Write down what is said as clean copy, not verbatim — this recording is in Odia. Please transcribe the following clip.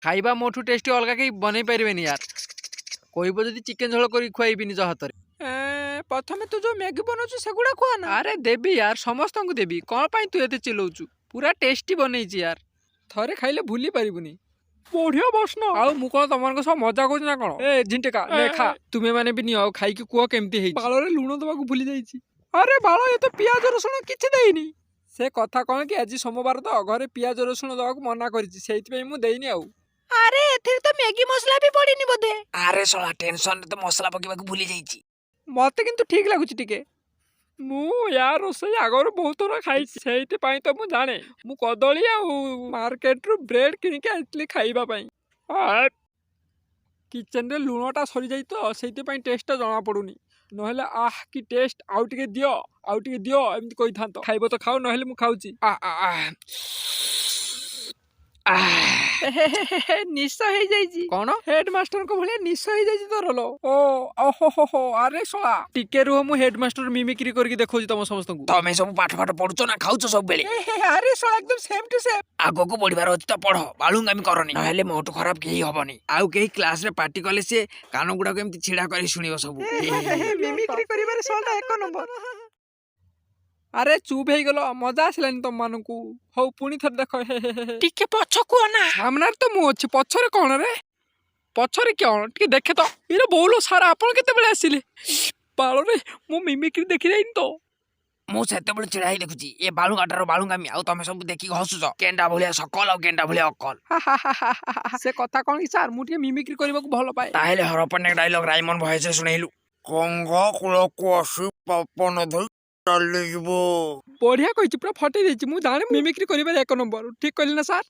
ଖାଇବା ମୋଠୁ ଟେଷ୍ଟି ଅଲଗା କେହି ବନେଇ ପାରିବେନି ୟାର। କହିବ ଯଦି ଚିକେନ ଝୋଳ କରି ଖୁଆଇବି ନିଜ ହାତରେ। ପ୍ରଥମେ ତୁ ଯୋଉ ମ୍ୟାଗି ବନଉଛୁ, ସେଗୁଡ଼ା ଖୁଆ ନା। ଆରେ ଦେବି ୟାର, ସମସ୍ତଙ୍କୁ ଦେବି। କ'ଣ ପାଇଁ ତୁ ଏତେ ଚିଲଉଛୁ? ପୁରା ଟେଷ୍ଟି ବନେଇଛି ୟାର, ଥରେ ଖାଇଲେ ଭୁଲି ପାରିବୁନି। ବଢିଆ ବାସ୍ନା। ଆଉ ମୁଁ କ'ଣ ତମମାନଙ୍କ ସହ ମଜା କରୁଛି ନା କ'ଣ? ଏ ଝିଣ୍ଟିକା, ନେ ଖା। ତୁମେ ମାନେ ବି ନିଅ ଆଉ ଖାଇକି କୁହ କେମିତି ହେଇଛି। ବାଳରେ ଲୁଣ ଦେବାକୁ ଭୁଲି ଯାଇଛି। ଆରେ ବାଳ, ଏ ତ ପିଆଜ ରସୁଣ କିଛି ଦେଇନି। ସେ କଥା କ'ଣ କି, ଆଜି ସୋମବାର ତ ଘରେ ପିଆଜ ରସୁଣ ଦେବାକୁ ମନା କରିଛି, ସେଇଥିପାଇଁ ମୁଁ ଦେଇନି ଆଉ। ଆରେ, ଏଥିରେ ତ ମ୍ୟାଗି ମସଲା ବି ପଡିନି ବୋଧେ। ଆରେ ଶଳା, ଟେନସନରେ ତ ମସଲା ପକେଇବାକୁ ଭୁଲି ଯାଇଛି। ମତେ କିନ୍ତୁ ଠିକ ଲାଗୁଛି ଟିକେ। ମୁଁ ୟା ରୋଷେଇ ଆଗରୁ ବହୁତ ଥର ଖାଇଛି, ସେଇଥିପାଇଁ ତ ମୁଁ ଜାଣେ। ମୁଁ କଦଳୀ ଆଉ ମାର୍କେଟରୁ ବ୍ରେଡ୍ କିଣିକି ଆଣିଥିଲି ଖାଇବା ପାଇଁ। କିଚେନରେ ଲୁଣଟା ସରିଯାଇଛି ତ ସେଇଥିପାଇଁ ଟେଷ୍ଟଟା ଜଣା ପଡ଼ୁନି, ନହେଲେ ଆହ କି ଟେଷ୍ଟ, ଆଉ ଟିକେ ଦିଅ, ଆଉ ଟିକେ ଦିଅ, ଏମିତି କହିଥାନ୍ତ। ଖାଇବ ତ ଖାଅ, ନହେଲେ ମୁଁ ଖାଉଛି। ଆ ଆ ଆ ଆ। ନିଶ ହେଇଯାଇଛି କଣ? ହେଡ ମାଷ୍ଟରଙ୍କ ଭଳିଆ ନିଶ ହେଇଯାଇଛି ତୋର ଲୋ। ଓ ଓହୋ ହୋ ହୋ, ଆରେ ଶଳା, ଟିକେ ରୁହ, ମୁଁ ହେଡ ମାଷ୍ଟର ମିମିକ୍ରି କରିକି ଦେଖଉଛି ତମ ସମସ୍ତଙ୍କୁ। ତମେ ସବୁ ପାଠ ପାଠ ପଢୁଛ ନା ଖାଉଛ ସବୁବେଳେ? ଆରେ ଶଳା, ଏକଦମ ସେମ୍ ଟୁ ସେମ୍। ଆଗକୁ ବଢିବାର ଅଛି ତ ପଢ, ବାଳୁଙ୍ଗାମି କରନି, ନହେଲେ ମୋଠୁ ଖରାପ କେହି ହବନି। ଆଉ କେହି କ୍ଲାସରେ ପାଟି କଲେ ସିଏ କାନ ଗୁଡାକୁ ଏମିତି ଛିଡା କରି ଶୁଣିବ ସବୁ। ମିମିକ୍ରି କରିବାରେ ଶଳାଟା ଏକ ନମ୍ବର। ଆରେ ଚୁପ୍ ହେଇଗଲ, ମଜା ଆସିଲାନି ତମମାନଙ୍କୁ? ହଉ, ପୁଣି ଥରେ ଦେଖ। ହେ ହେ ହେ। ଟିକେ ପଛକୁ ଅନା। ସାମ୍ନାରେ ତ ମୁଁ ଅଛି, ପଛରେ କଣ ରେ? ପଛରେ କଣ ଟିକେ ଦେଖେ ତ। ଇରେ ବୋଉଲୋ, ସାର୍ ଆପଣ କେତେବେଳେ ଆସିଲେ? ବାଳରେ, ମୁଁ ମିମିକ୍ରି ଦେଖି ଯାଇନି ତ। ମୁଁ ସେତେବେଳେ ଛିଡା ହେଇ ଦେଖୁଛି ଏ ବାଳୁଙ୍ଗାଟାର ବାଳୁଙ୍ଗାମି, ଆଉ ତମେ ସବୁ ଦେଖିକି ହସୁଛ। ଗେଣ୍ଡା ଭଳିଆ ସକଲ ଆଉ ଗେଣ୍ଡା ଭଳିଆ ଅକଲ। ସେ କଥା କଣ କି ସାର୍, ମୁଁ ଟିକେ ମିମିକ୍ରି କରିବାକୁ ଭଲ ପାଏ। ତାହେଲେ ହରପନ୍ୟାକ ଡାଇଲଗ ରାଇମନ ଭଏସରେ ଶୁଣେଇଲୁ। ଗଙ୍ଗା କୂଳକୁ ଆସି ପାପ ନ ଧୋଇ ଚାଲିଯିବ। ବଢିଆ କହିଛି, ପୁରା ଫଟେଇ ଦେଇଛି। ମୁଁ ଜାଣେ ମିମିକ୍ରି କରିବାରେ ଏକ ନମ୍ବର। ଠିକ କହିଲି ନା ସାର୍?